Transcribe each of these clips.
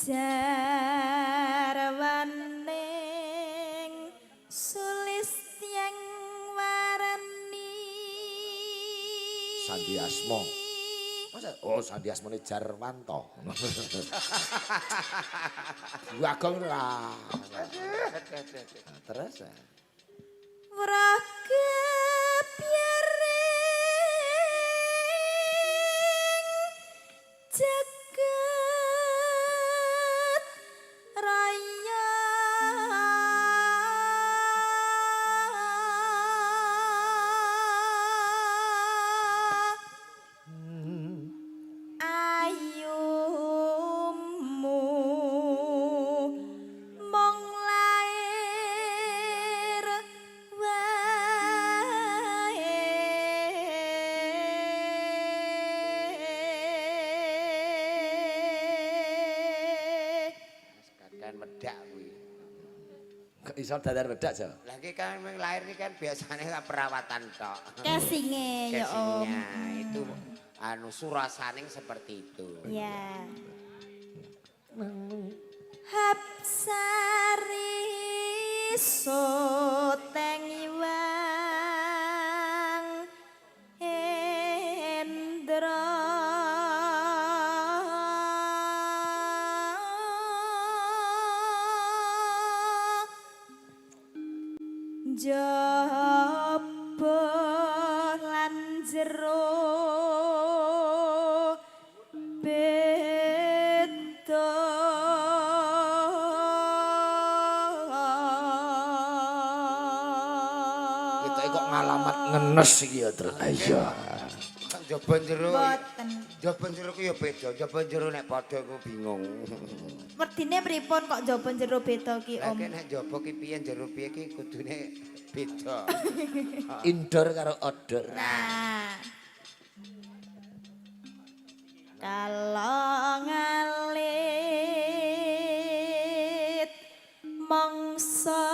Jarwaning sulistyang warni. Sandi Asmo. Masa oh Sandi Asmone Jarwanto. Bagong lah. Terus. Wraga biaring jagat raya. Ayumu mung lair wae. Kakean wedak kuwi. Kok iso dadar wedak, Jo? Lah iki kan wong lahir iki kan biasanya kan perawatan tok. Casinge ya Om. Casingnya itu anu surasaning seperti itu. Ya. Hapsari soteng iwang Endra jaba lan jero beda. Kita kok ngalamat ngenes iki ya, Tru. Iya. Jaba jero. Boten. Jaba jero ku ya beda. Jaba jero nek padha ku bingung. Werdine pripun kok jaba jero beda ki Lah Om? ki nek jaba ki piye jero piye ki kudune beda. Indoor karo outdoor. Nah. Kalau ngalit mangsa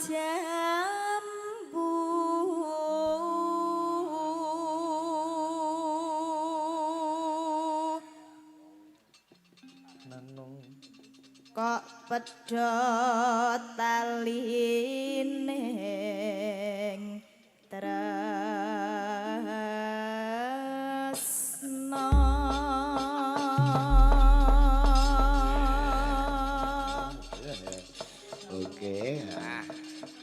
jambu kok pedhot talining tresna. Oke.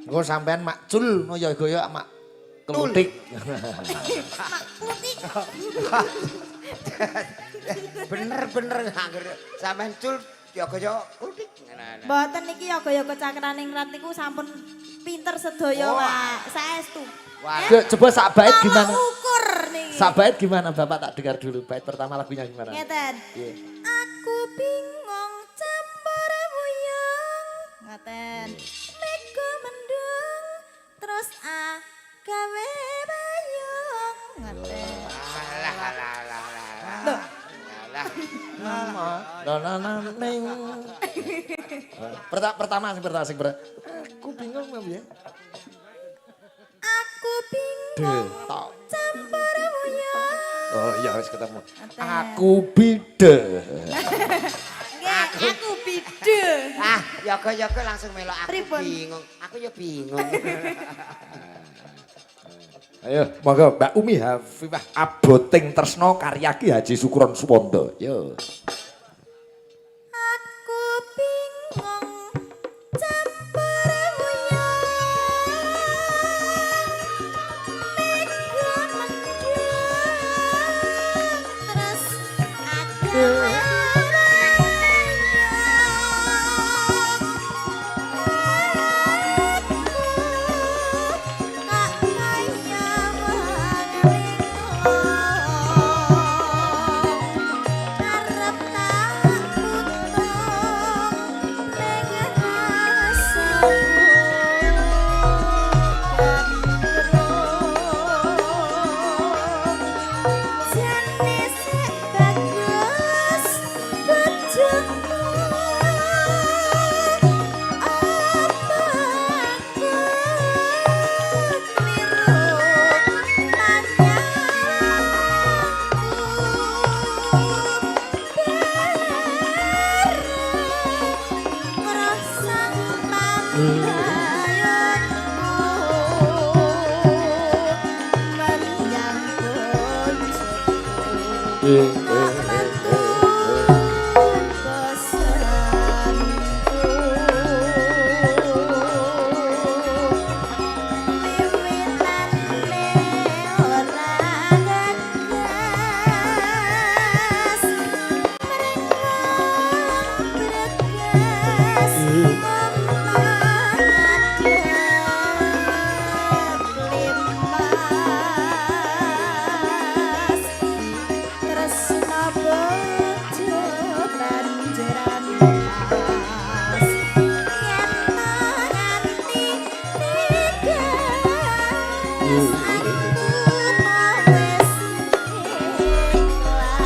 Engko sampean makcul no ya goyo mak kelutik. Mak Bener-bener ngangger sampean cul ya kaya klutik. Mboten niki yoga-yoga cakraning rat niku sampun pinter sedaya, Wah. Pak. Saestu. Wah. Coba sak bait gimana? Tolak ukur niki. Sak bait gimana Bapak tak dengar dulu. Bait pertama lagunya gimana? Ngeten. Iya. Aku bingung campur wuyung. Ngoten. Mega mendung terus a gawe payung. Ngoten. Alah alah alah alah. Loh. Alah. Na na na ning. Pertama sing pertama sing pertama. Aku bingung piye? Aku bingung Tok. campur wuyung. Oh iya wis ketemu. Aku bide. Nggih, aku bide. Ah, yoga-yoga langsung melok aku Pripun? bingung. Aku ya bingung. Ayo, monggo Mbak Umi Hafifah Aboting Tresno karya Ki Haji Sukron Suwondo. Yo. Aku bingung campur wuyung. Mega mendung terus agawe payung. Aku kok kaya wong linglung. Arep Bayutku menyang bojoku kok metu pesenku, wiwitane ora ngegas mring wong bregas omah ngadep limas, tresna bojo banjuran tas yen nganti tegas aku mau wis ikhlas.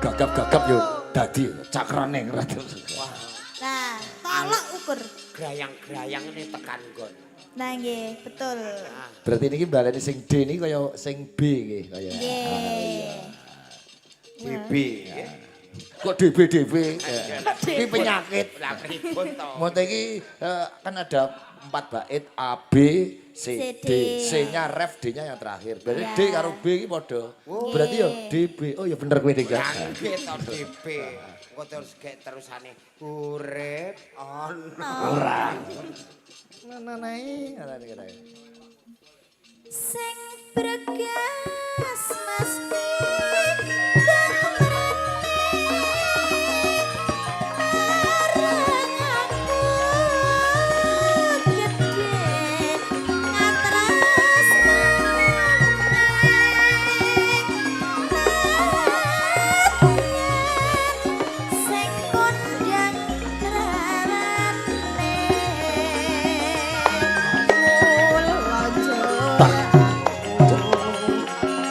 Gagap-gagap yo dadi cakrane rat. Nah, tolak ukur. Grayang-grayang ini tekan nggon. Nah, nggih, betul. Berarti niki baleni sing D niki kaya sing B nggih kaya. Nggih. DB. Kok DB DB? Ini penyakit. Lah pripun to? Monte iki kan ada 4 bait A B C C, D. D. C-nya ref, D-nya yang terakhir. Berarti Ya. D karo B iki padha. Berarti ya D B. Oh ya bener kowe Ding. Lah nggih to DB. Engko terus gek terusane urip ana. Ora. Nananai, ngarane kene. Sing bregas mesti ndang mrene marang aku gedhe katresnane. Sing kondang trarane mula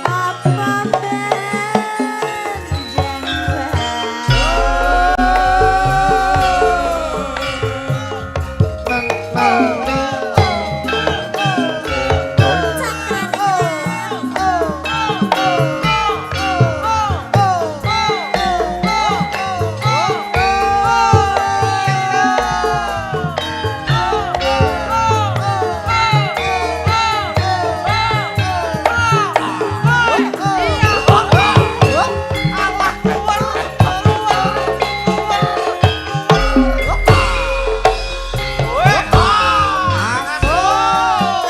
apa benjang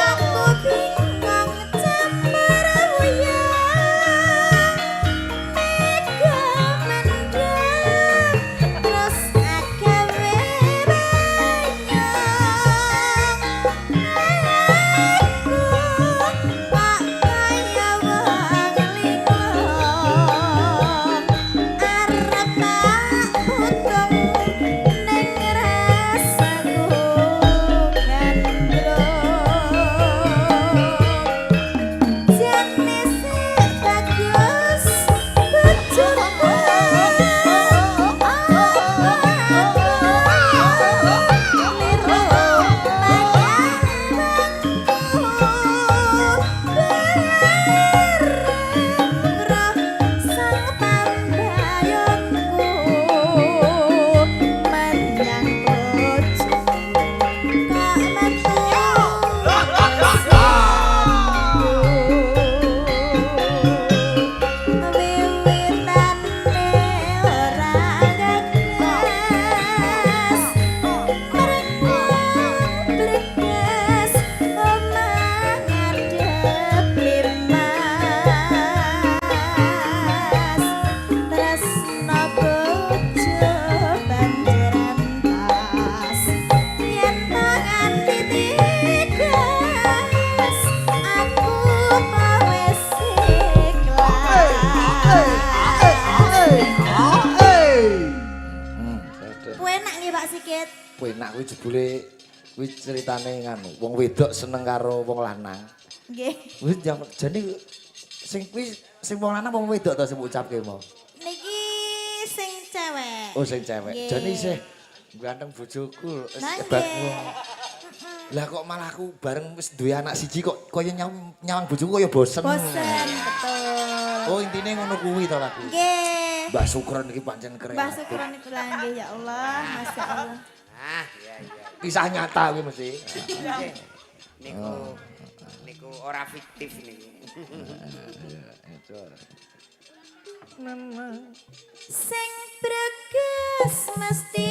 Aku bingung campur wuyah mega mendem terus agawe ranyang aku pak kaya wong linglung arep tak putung ning rasaku gandrung. Jane sing bagus bojoku apa aku niru pacaranku bareng sang pambayonku menyang bojoku kok metu. Wiwitane ora ngegas mring bregas omah ngadep limas, tresna bojo banjuran tas yen nganti tegas aku mau wis ikhlas. Enak nggih Pak Sigit. Penak kuwi jebule kuwi ceritane nganu, wong wedok seneng karo wong lanang. Nggih. Kuwi jane sing kuwi sing wong lanang wong wedok to sing mbok ucapke mau? Niki sing cewek. Oh sing cewek. Nggih. Jane isih ganteng bojoku wis Nah, hebat. nggih. Lah kok malah aku bareng wis duwe anak siji kok kaya nyawang bojoku kaya bosen. Bosen, betul. Oh, intine ngono kuwi to lagu. Nggih. Mbah Sukron iki pancen Mbah kreatif. Sukron iku lah nggih ya Allah, Masya Allah. Ah, iya iya. Kisah nyata kuwi mesti. Nggih. Niku niku ora fiktif niku. Sing breges mesti.